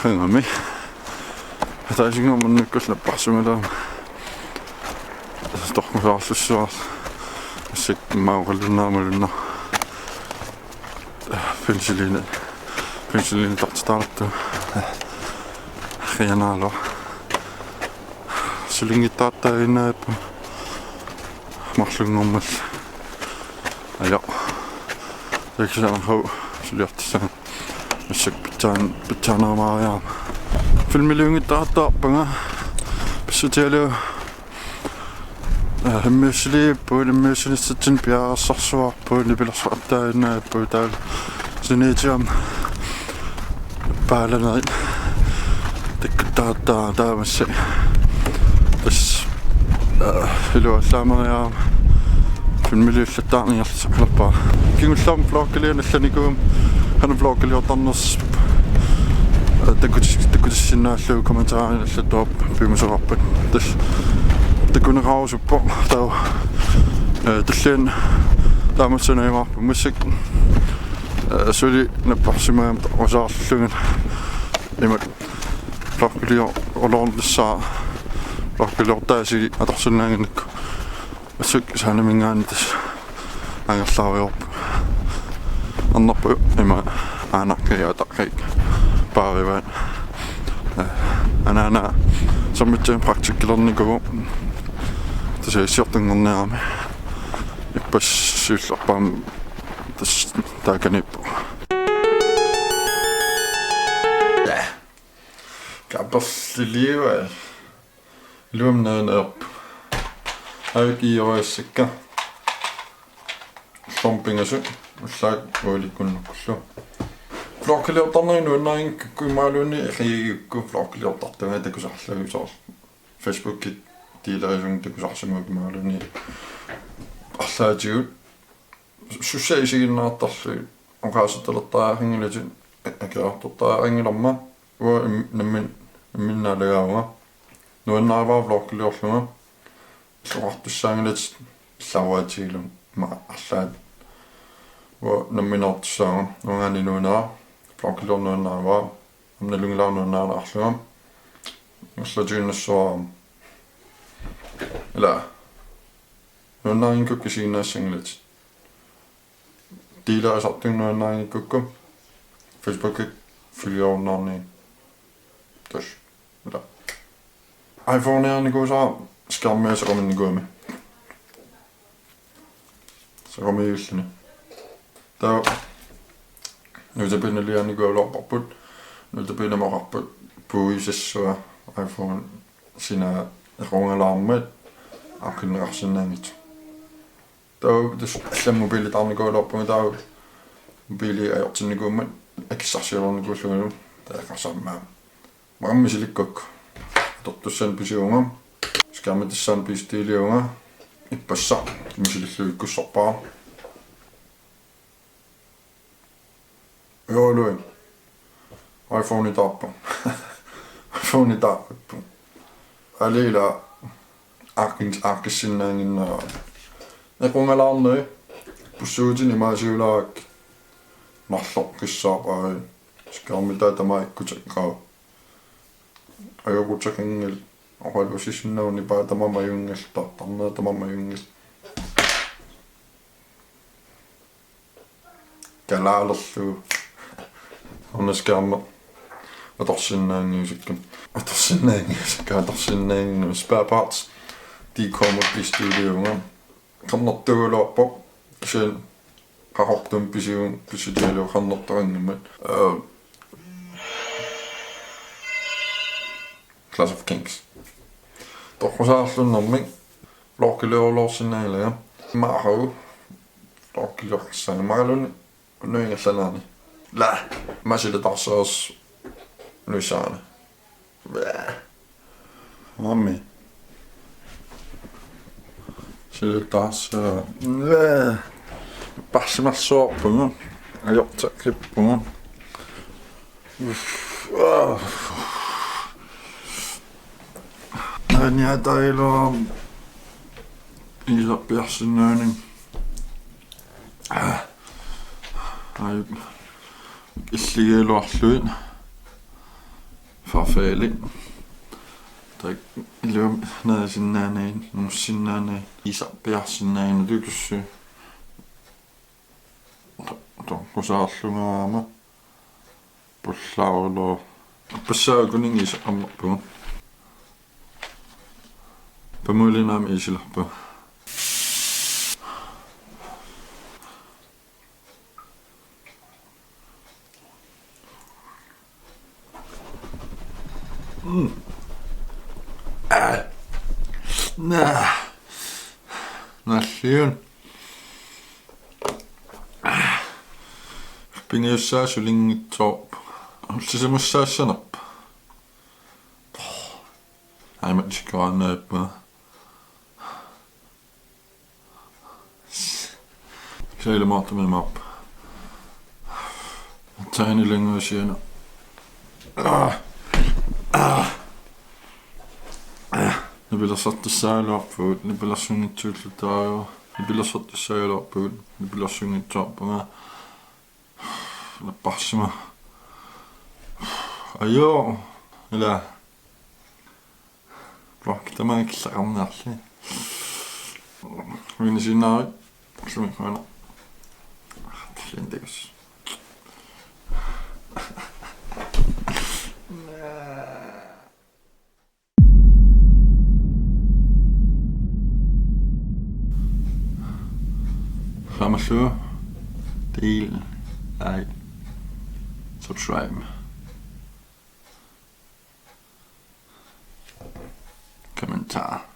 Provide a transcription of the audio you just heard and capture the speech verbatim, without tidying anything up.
Angami. Ataasinngormat nukkul napparsimalaama. Torrasaarlussuarlu. Assik maaqalunnaamalunnaq. Penicillin. Penicillin tartitaartu. Qianaalu. Sulinngitsaartaaginnarput. Marlunngormat. Ajo. Takisanarhu suliartissaanga. Massakkut pitsaan-, pitsaanerumaaviarama. Filmiliunngittarattaarpunga. Pissutigalugu. Ee, immiussiliipput, immiussinissatsinnut piareersarsuarput, nipilersoqattaaginnarput, taava saniatigut paalanerit takkuttarattaarama taamaasillutik. Tassa, ee, iluallaameriarama filmiliullattaarniarlutik. Kingullermik vloggiliorneq allanikuugama, qanoq vloggiliortarnersoq, ee, takutis-, takutissinnaallugu kommentarini allattuarput piumasoqarpat. Tassa takuneqarusuppoq taava, ee, tulliani taamaassinnaagaluarpoq massakkut, ee, suli napparsimagama torrasaarlugu imatut vloggilior-, uloornissaa vloggiliortaasili atorsinnaannginnakku. Assut saanaminngaanniit tassa angerlaarujoorpunga. Arnarput ima aanaqqi ataqqi paarivaat. Anaana sammitsup praktikkilernikuuvoq. Tassa issiortunngorniarami. Ippassaq siullerpaamik tassa taakaniippoq. Kaperliliua. Iluamik nerineq ajorpoq. Aajukua iiorissakka. Ullormut pingasut, ullaaq ualikkunnukkullu. Vloggiliortarneri nuannarinngikkukku imaluunniit eqigigukku vloggiliortartunga takusarlugit soorlu. Facebookit delerisunik takusarsimagukkit imaluunniit arlaatigut. Susassat isiginnaartarlugit oqaasertalertariaqanngilatit, akerartortariaqanngilarma. Uanga im-, nammin-, imminnut naalagaavunga. Nuannaarivara vloggiliorlunga. Illoqartussaanngilatit illarvaatigilu ima arlaat. Uanga nammineertussaavunga. Uangaana nuannaarivara. Vloggiliorneq nuannaarivara. Aamma nalunngilara nuannaarneqarlunga. Ingerlatiinnassuara. Ila. Nuannarinngikkukkit isiginnaassanngilatit. Delerisartunga nuannarinngikkukkit. Facebookit følgerunnaarnigit. Tassa. Ila. iPhoneinnikuusara skærmia sequminnikuugami. Sequmiilluni. Taava notabiniliaannikuugaluarparput. Notabinimooqarput puisassua iPhone sinaa equngalaarmat aaqqinneqarsinnaanngitsoq. Taava tassa allamut mobiilitaarnikuugaluarpunga taava mobiili ajortinnikuummat akissarsiornikuullugulu taava eqqarsarmat. Maqammisilikkukkit. Atortussanik pisivunga. Skærmitassanik piistiliunga. Ippassaq misililluikkussorpara. Joolui. iPhoneinnarpara. iPhoneinnarpara. Alila aaqqin-, aaqqissinnaannginnera. Equngalaarneri. Bussuutini imaasiulaarakkit. Marloqqissaarpara. Skærmitaa tamaat ikkuteqqaarput. Ajoquteqanngilaq, oqaluussisinnaavoq nipaa tamaat ajunngilaq, tartarneq tamaat ajunngilaq. Kalaalerlugu. Una skærmi. Atorsinnaanngiusakka. Atorsinnaanngiusakka, atorsinnaanngiusakka. Spare parts. D K-mut piistiliunga. Qernertuugaluarpoq. Kisianni qaqortumik pisiu-, pissutigalugu qernertoqanngimmat. Ee, Clash of Kings. Torrasaarlunnermik vloggiliorluarsinnaanngilanga. Immaqa vloggiliorsinnaanngilanga. Nuingerlanaani. La. Masilitaarsereersoq nuissaani. Bæh. Mami. Silitaarsereersoq. Bæh. Parsimarsuarpunga. Ajorteqqippunga. Uff. Ah. Aniatailuam. Iisarpiarsinnaanik. Aa. Ajuk. Illigiiluarlugit. Parfait. Tak. Iluamik naasinnaanagit, nungussinnaanagit, iisarpiarsinnaaginnarlugu. Toqqusaarlunga aamma pullaarullugu. Passaakuninnga iisaq ammarpugut. Pamuulinnaq aamma iisilerpunga. Mm. Ah. Naa. Nalliun. Piniussaa sulinngitsoorpoq. Ullisimussaassanerpa? Aima tikeraannaappa. Sailumaartumik imaappoq. Taani ilannguusiana. Ah. Ah. Ah. Nipilersortussaagaluarpugut, nipilersunngitsuulluta. Nipilersortussaagaluarpugut, nipilersunngitsoorpunga. Napparsimavoq. Ajoo. Ila. Blok tamaanga killeqarniarli. Uinisiinnaarit. Sumik uana. Tillindagus. Samallu. Del. Like. Subscribe. Kommentar.